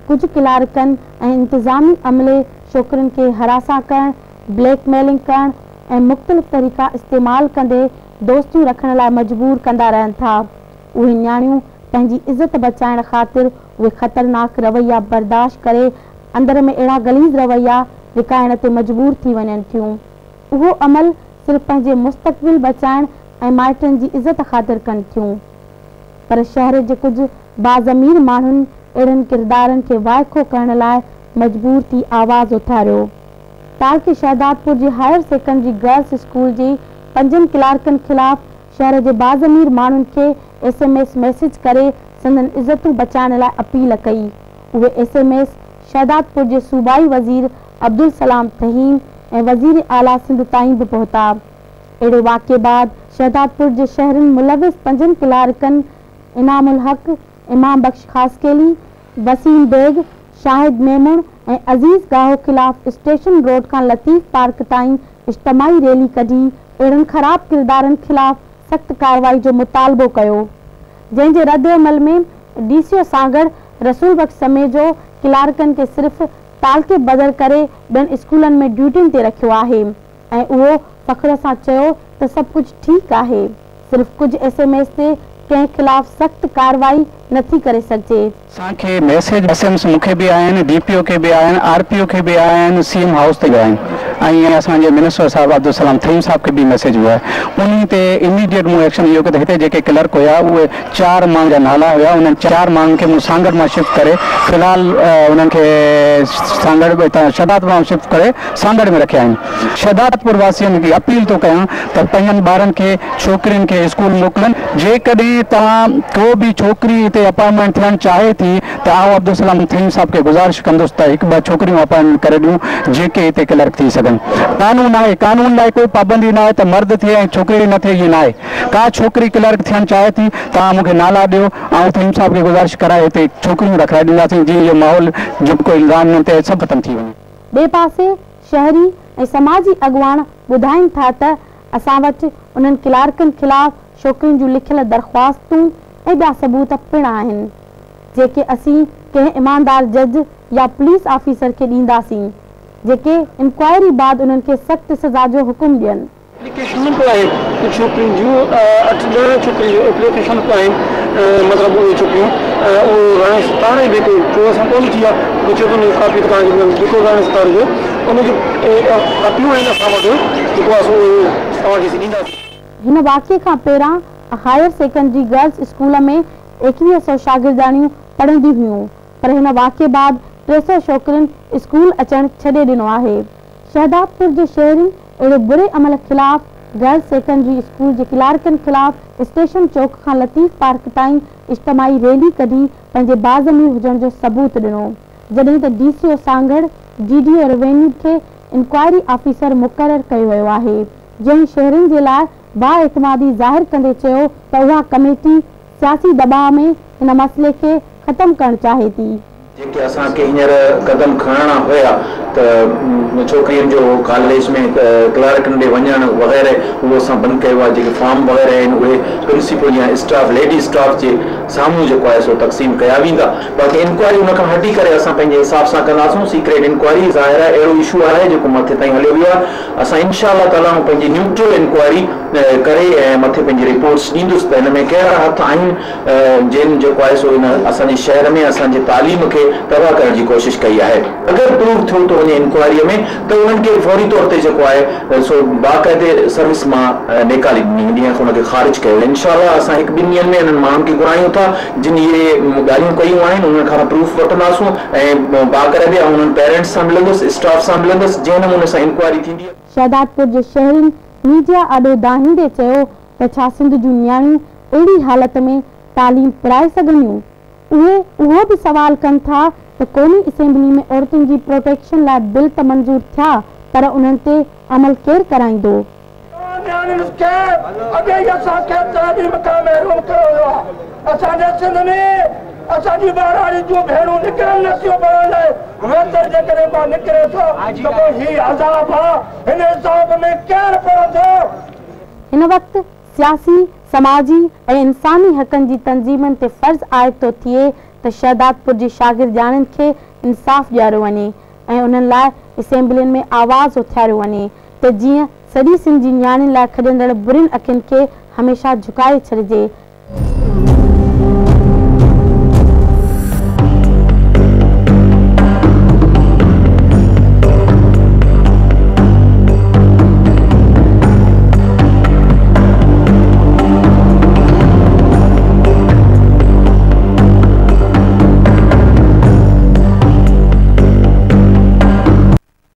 ڪجهه ڪلارڪن ۽ انتظامي عملي ڇوڪرين کي هراسان ڪرڻ، بليڪ ميلنگ ڪرڻ ۽ مختلف طريقا استعمال ڪندي دوستيون رکڻ لاء مجبور ڪندا رهن ٿا. اهي نياڻيون پنهنجي عزت بچائڻ خاطر اهي خطرناڪ رويا برداشت ڪري اندر ۾ اهڙا غليظ رويا لڪائڻ تي مجبور ٿي وڃن ٿيون. اهو عمل صرف پنهنجي مستقبل بچائڻ ۽ مائٽن جي عزت خاطر ڪن ٿيون. پر شهر جي ڪجهه باضمير ماڻهن اهڙن ڪردارن کي وائکو ڪرڻ لاء مجبور ٿي آواز اٿاريو. تعلقي شهدادپور جي هائير سيڪنڊري گرلس اسڪول جي پنجن ڪلارڪن خلاف شهر جي باضمير ماڻهن کي ايس ايم ايس ميسيج ڪري سندن عزتون بچائڻ لاء اپيل ڪئي. اهي ايس ايم ايس شهدادپور جي صوبائي وزير عبدالسلام ٿهيم ۽ وزير اعليٰ سنڌ تائين به پهتا. اهڙي واقعي بعد شهدادپور جي شهرين ملوث پنجن ڪلارڪن انعام الحق، امام بخش خاصخيلي، وسيم بيگ، شاهد ميمڻ ۽ عزيز ڳاهو خلاف اسٽيشن روڊ کان لطيف پارڪ تائين اجتماعي ريلي ڪڍي اهڙن خراب ڪردارن خلاف سخت ڪارروائي جو مطالبو ڪيو، جنهن جي ردعمل ۾ ڊي سي او سانگهڙ رسول بخش سميجو ڪلارڪن کي صرف تعلقي بدر ڪري ٻين اسڪولن ۾ ڊيوٽين تي رکيو آهي ۽ اهو فخر سان چيو ته سڀ ڪجهه ٺيڪ آهي، صرف ڪجهه ايس ايم ايس تي ڪنهن خلاف سخت ڪارروائي نٿي ڪري سگهجي. اسان کي ميسيج ايس ايم ايس مون کي به آيا آهن، ڊي پي او کي به آيا آهن، آر پي او کي به آيا آهن، سي ايم هائوس تي به آيا آهن ۽ اسان جي منسٽر صاحب عبدالسلام ٿهيم صاحب کي به ميسيج ويو آهي. انهي تي اميڊيٽ مون ايڪشن اهو ڪيو ته هتي جيڪي ڪلرڪ هيا اهي چار ماڻهن جا نالا هيا انهن چار ماڻهن کي مون سانگهڙ مان شفٽ ڪري في الحال انهن کي سانگهڙ هتان شهدادپور مان شفٽ ڪري سانگهڙ ۾ رکيا آهن. شهدادپور واسين کي اپيل ٿو ڪيان ته پنهنجن ٻارن کي ڇوڪرين کي اسڪول موڪلن جيڪڏهن توهان ڪو به ڇوڪري هتي اپائنٽمينٽ ٿيڻ چاهي ٿي ته آئون عبدالسلام ٿهيم صاحب کي گذارش ڪندس ته هڪ ٻه ڇوڪريون اپائنٽمينٽ ڪري ڏيون جيڪي هتي ڪلرڪ ٿي سگهن قانون آهي قانون لاء ڪوئي پابندي ناهي ته مرد ٿئي ۽ ڇوڪري نه ٿئي ائين ناهي ڪا ڇوڪري ڪلرڪ ٿيڻ چاهي ٿي توهان مون کي نالا ڏيو آئون ٿهيم صاحب کي گذارش ڪرائي هتي ڇوڪريون رکرائي ڏينداسين جيئن اهو ماحول جيڪو الزام تي سڀ ختم ٿي وڃي. ٻئي پاسي شهري ۽ سماجي اڳواڻ ٻڌائين ٿا ته اسان وٽ انهن ڪلارڪن خلاف ڇوڪرين جون لکيل درخواستون ۽ ٻيا ثبوت پڻ آهن، جيڪي اسين ڪنهن ايماندار جج يا پوليس آفيسر کي ڏينداسين، جيڪي انڪوائري بعد انهن کي سخت سزا جو حڪم ڏين. ايپليڪيشنون به آهن ڪجهه ڇوڪرين جون اٺ ڏهه ڇوڪرين جون ايپليڪيشنون به آهن مطلب اهي ڇوڪريون اهو راڻي ستار به هڪ چور سان ڪونه ٿي آهي پڇو ته ان جي ڪاپي ته توهان کي ملندي جيڪو راڻي ستار جو ان جون ڪاپيون آهن اسان وٽ جيڪو آهي سو اهي توهان کي اسين ڏينداسين. هن واقعي کان پهريان هائير سيڪنڊري گرلس اسڪول ۾ 21 سئو شاگردياڻيون پڙهنديون هيون پر هن واقعي بعد 3 سئو ڇوڪرين اسڪول اچڻ ڇڏي ڏنو آهي. شهدادپور جي شهرين اهڙي بري عمل خلاف گرلز سيڪنڊري اسڪول جي ڪلارڪن خلاف اسٽيشن چوڪ کان لطيف پارڪ تائين اجتماعي ريلي ڪڍي پنهنجي باضمير هجڻ جو ثبوت ڏنو جڏهن ته D C O Sanghar, D D O revenue کي انڪوائري آفيسر مقرر ڪيو ويو آهي جنهن شهرين جي لاء بااعتمادي ظاهر ڪندي چيو ته اها ڪميٽي سياسي دٻاء ۾ هن مسئلي کي ختم ڪرڻ چاهي ٿي. جيڪي اسان کي هينئر قدم کڻڻا هيا ته ڇوڪرين جو ڪاليج ۾ ڪلارڪن ڏي وڃڻ وغيره اهو اسان بند ڪيو آهي جيڪي فارم وغيره آهن اهي پرنسپل يا اسٽاف ليڊي اسٽاف جي سامهون جيڪو آهي سو تقسيم ڪيا ويندا باقي انڪوائري ان کان هٽي ڪري اسان پنهنجي حساب سان ڪنداسون سيڪريٽ انڪوائري ظاهر آهي اهڙو اشو آهي جيڪو مٿي تائين هليو ويو آهي اسان انشاء الله تعالٰي آئون پنهنجي نيوٽرل انڪوائري ڪري ۽ مٿي پنهنجي رپورٽس ڏيندس ته هن ۾ ڪهڙا هٿ آهن جن جيڪو آهي سو هن اسان جي شهر ۾ اسان جي تعليم کي تباهه ڪرڻ جي ڪوشش ڪئي آهي. اگر پروو ٿيو ٿو وڃي انڪوائريء ۾ ته انهن کي فوري طور تي جيڪو آهي سو باقاعدي سروس مان نيڪالي ڏني ويندي ۽ ان کي خارج ڪيو ويندو. انشاء الله اسان هڪ ٻن ڏينهن ۾ انهن ماڻهن کي گهرايون ٿا جن اهي ڳالهيون ڪيون آهن انهن کان پروف وٺنداسون ۽ باقاعدي آئون انهن پيرنٽس سان ملندس اسٽاف سان ملندس جنهن نموني سان انڪوائري ٿيندي. شهدادپور جي شهرين ميڊيا آڏو دانهيندي چيو ته ڇا سنڌ جون نياڻيون اهڙي حالت ۾ تعليم پرائي سگهنديون؟ اهي اهو به سوال ڪن ٿا ته قومي اسيمبلي ۾ عورتن جي پروٽيڪشن لاء بل ته منظور ٿيا پر انهن تي عمل ڪير ڪرائيندو؟ توهان نياڻين کي اڳي ئي اسان کي تعليم کان محروم ڪيو ويو آهي. اسان جي سنڌ ۾ اسان جي ٻهراڙي جون ڀيڻون نڪرن نه ٿيون پڙهڻ لاء ويتر جيڪڏهن ڪا نڪري ٿو ته پوء هي عذاب آ هن عذاب ۾ ڪير پڙهندو؟ هن وقت سياسي، سماجي ۽ انساني حقن جي تنظيمن تي فرض عائد ٿو ٿئي ته شهدادپور جي شاگردياڻين کي انصاف ڏياريو وڃي ۽ انهن لاء اسيمبلين ۾ آواز اٿاريو وڃي ته جيئن سڄي سنڌ جي نياڻين لاء کڄندڙ برين اکين کي هميشه جهڪائي ڇڏجي.